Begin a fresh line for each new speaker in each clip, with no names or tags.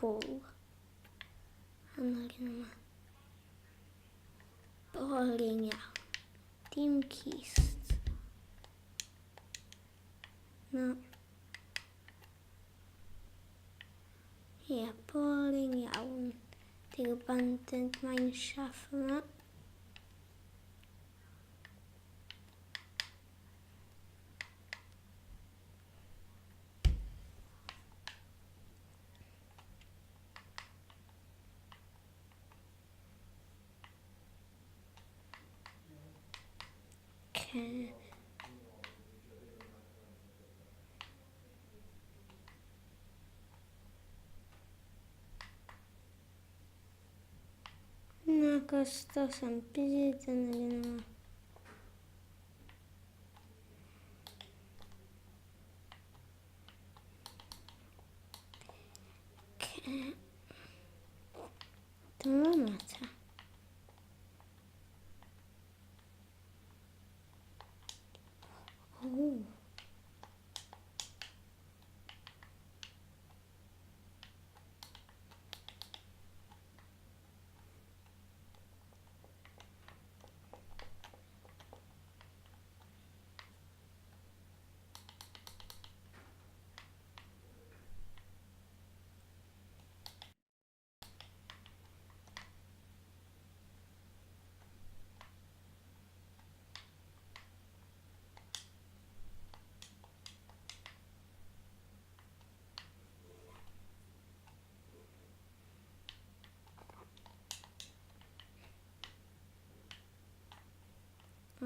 gwbl. Yn yr un yma. Boring iawn. Dim cist. Na. Ie, yeah, boring iawn. Dig abandoned mine shaft yma. Okay. Nag oes does am byd yn yr un yma. Okay. Dyma yma ta. Oh.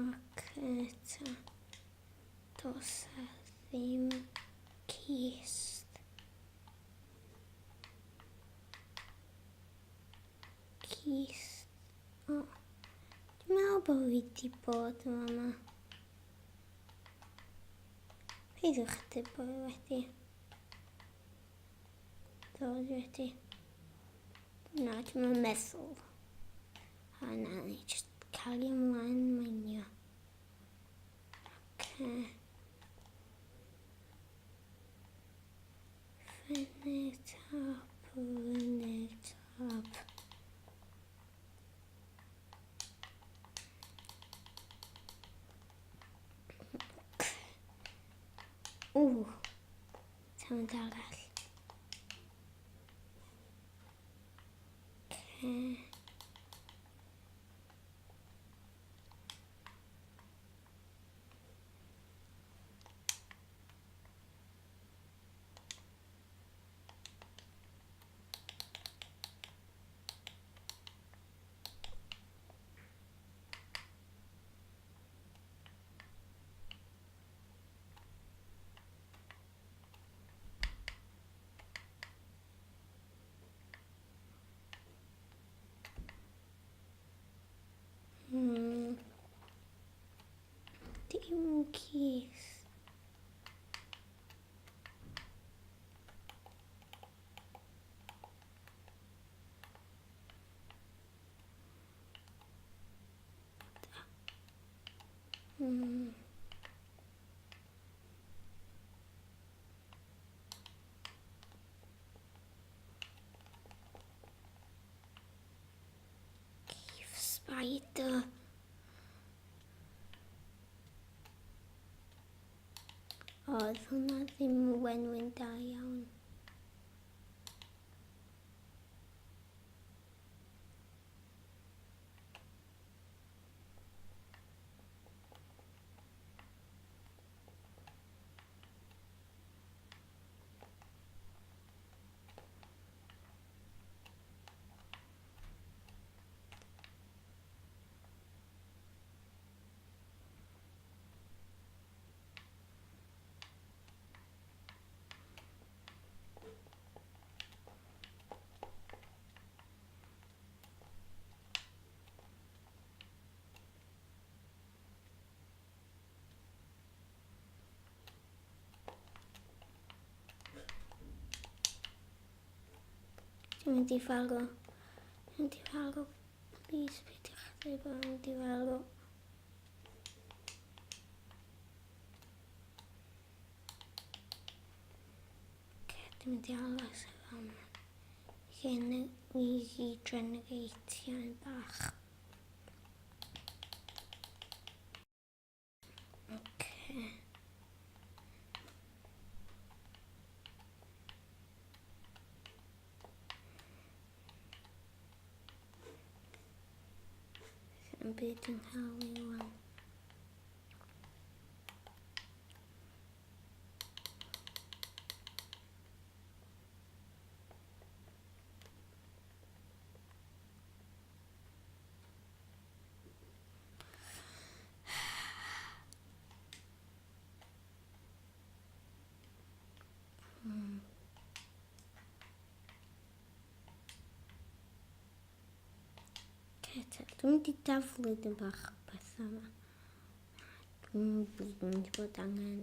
Ac eto, does a ddim cist. Cist. O, dwi'n meddwl bod fi wedi bod yn fama. Peidiwch â dweud bod fi wedi. Dod wedi. Na, dwi'n meddwl. A na, ni just cario ymlaen mainio. Oce. Fyny'r top, fyny'r top. Ww, tamad arall. Okay. Dim cist. Cave spider. Oedd hwnna ddim yn wenwyn da iawn. Dwi'n mynd i farw. Dwi'n mynd i farw. Please, peidiwch â dweud bod fi'n mynd i farw. Okay, dwi'n mynd i aros efo hwnna. Easy generate bach. Okay. Yn byd yn cael ei wan. Kettle. Dwi'n mynd i daflu dyn bach o bethau yma. Dwi'n mynd i bod angen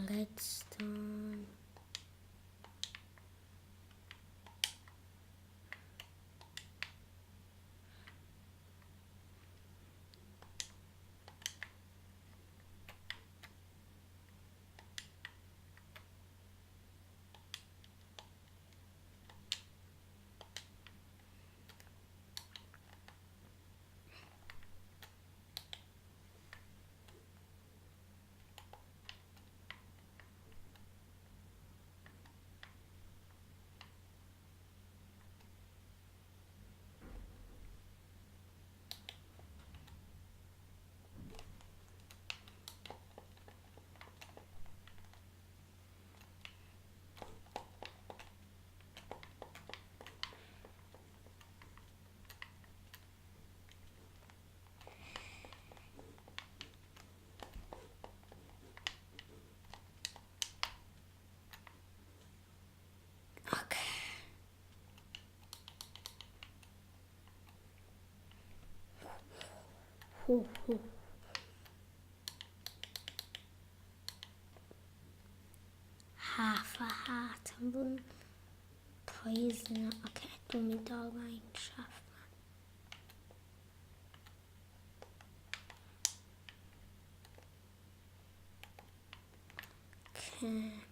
redstone. Okay. Ho, ho. Half a heart am fod poison. Okay, dwi'n mynd o'r line shaft ma. Okay.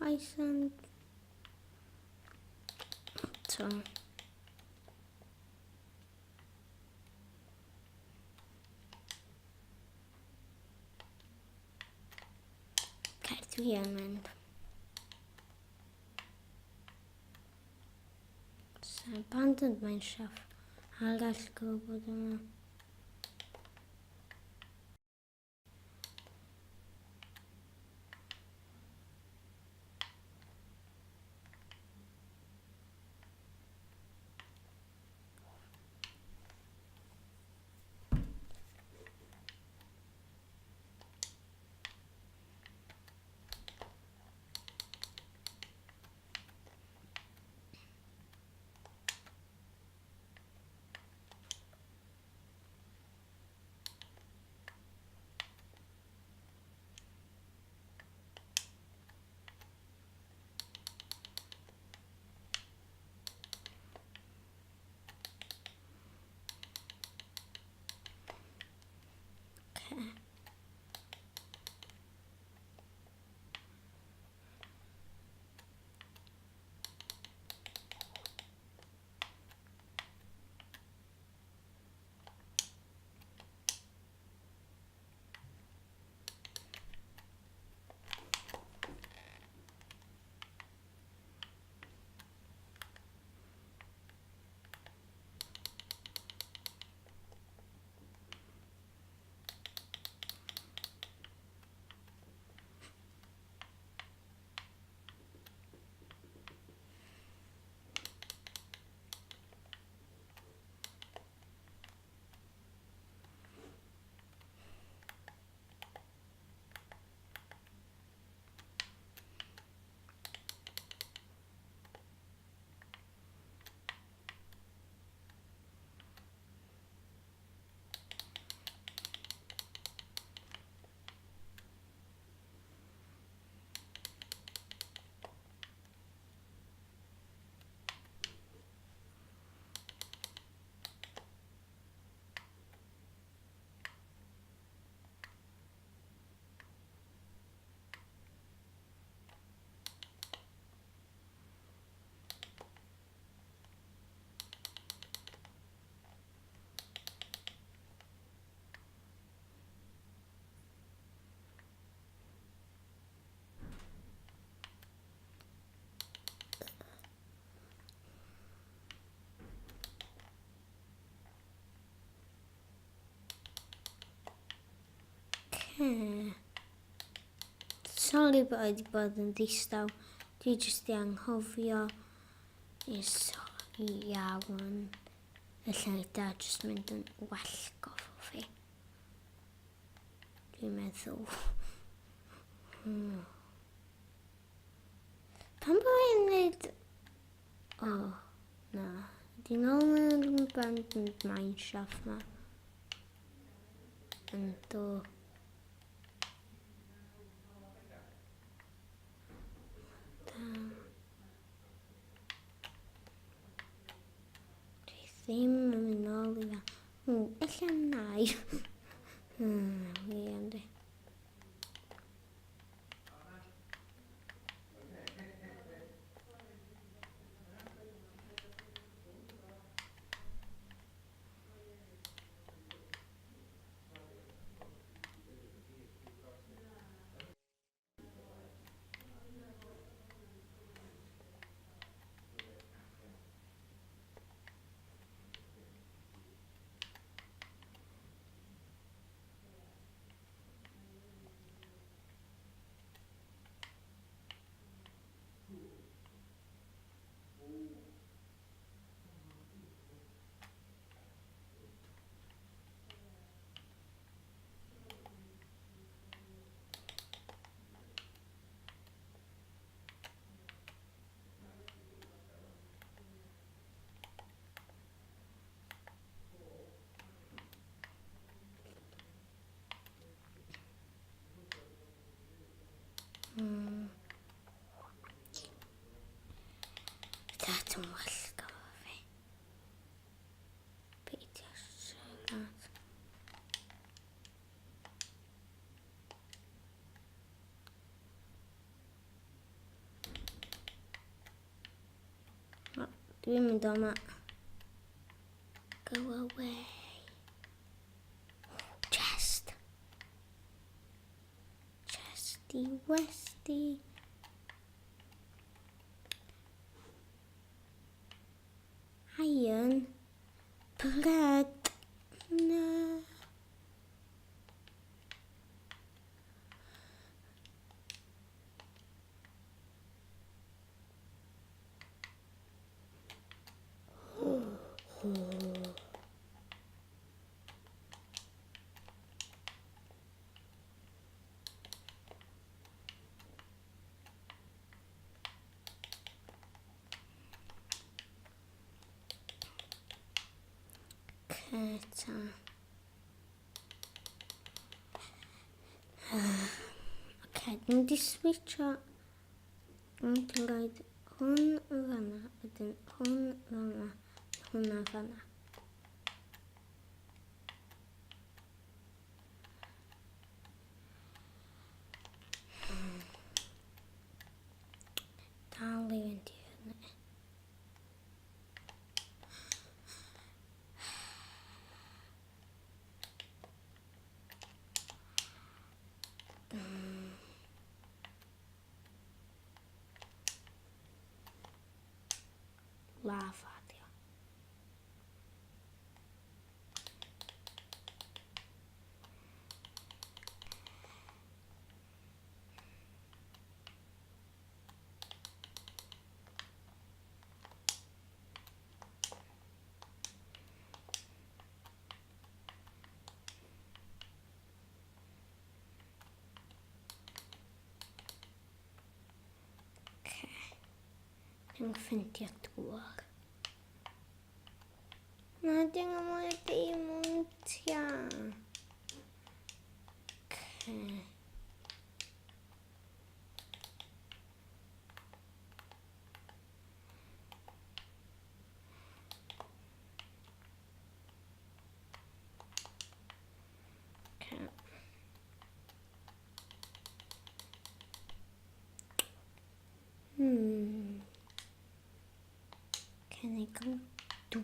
Iceland. To. Okay, dwi yn mynd. So, abandoned mineshaft. Arall gwybod yma. Okay. Sorry bod wedi bod yn ddistaw. Dwi jyst di anghofio. Ie, sorry iawn. Felly da jyst mynd yn wallgof o fi. Dwi'n meddwl. Pan bod fi'n gwneud... O, oh, na. Dwi'n ôl yn yr abandoned mineshaft ma. Yndw. Da. Dwi ddim yn mynd nôl i fe. O, ella nai. Ie, ynddi. Dad yn wallgo fi. Peidio siarad. Dwi'n mynd o'ma. Go away. Chest. Chesty Westy. Iron. Bread. Na. Ta. Oce, dwi'n di switcho. Dwi'n rhoi hwn yn fanna, wedyn hwn yn fanna, hwnna fanna. Dal i fynd i fyny. Lava, dio. Dwi'n ffeindio dŵr. Na, dwi'n mwy o deimontia. Okay. Okay. Can I go dŵr?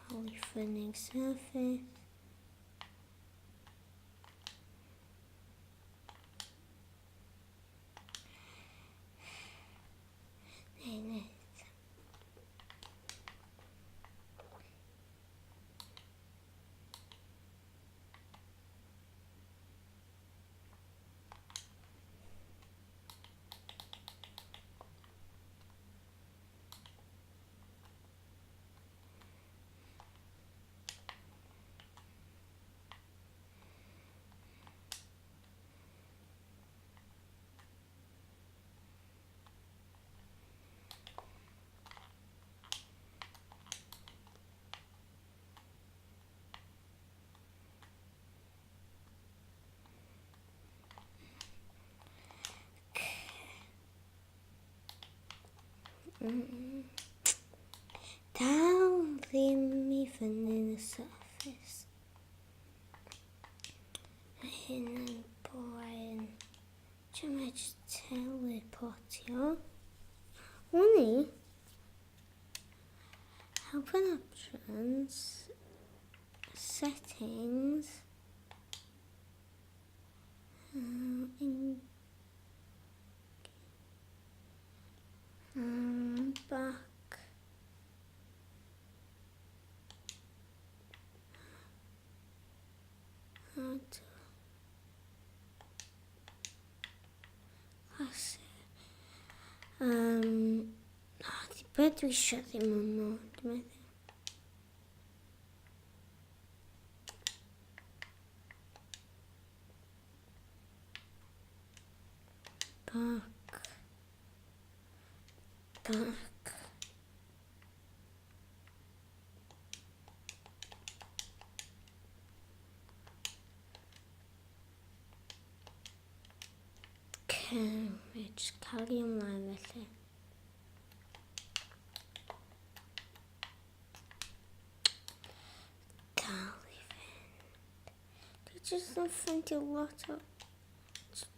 Dal i fyny'r surface. Neu nid. Dal ddim i fyny yn y surface. Mae hyn yn boen. Ti'n mae jyst teleportio. Wn i. Open options. Settings. In back. How to Classic. Oh, di be dwi eisiau ddim yn nhw, dwi'n meddwl. Back. Back. Okay, just cario ymlaen felly. Dal i fynd. Dwi jyst yn ffeindio lot o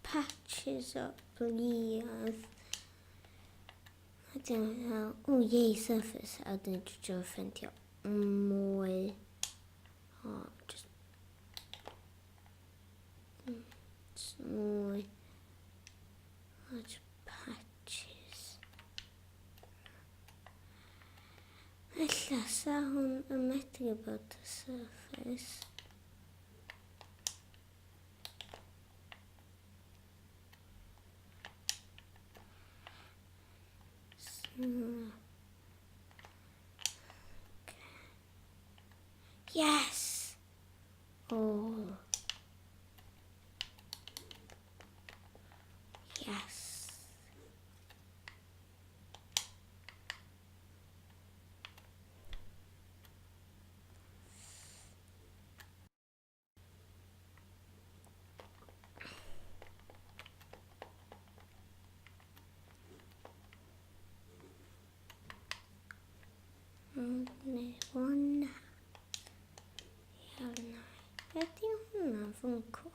patches o briod. A dyna fel, o yay, surface. A dyn dwi jyst yn ffeindio mwy o just, just mwy o just patches. Ella sa hwn yn medru bod y surface. Yes! Oh. Yes. Neu hwnna. Iawn. Ydy hwnna fwncw?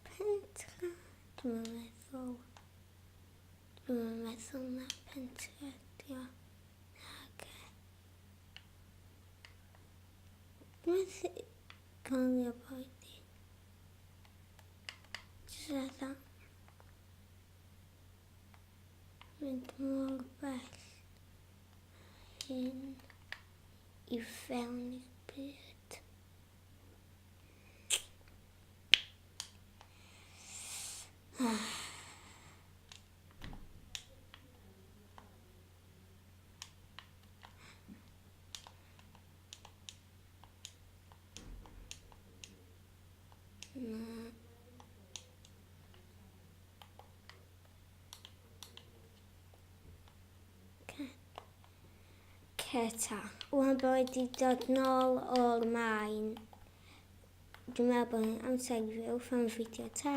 Pentra? Dwi'n meddwl. Dwi'n meddwl na pentra ydi o. Nage. Methu cofio pwy di. Jyst fatha mynd mor bell hyn i fewn i'r byd. Ah. Na. Ceta. Wan bod wedi dod nôl o'r maen. Dwi'n meddwl bod hi'n amser i fi wrth am fideo ta.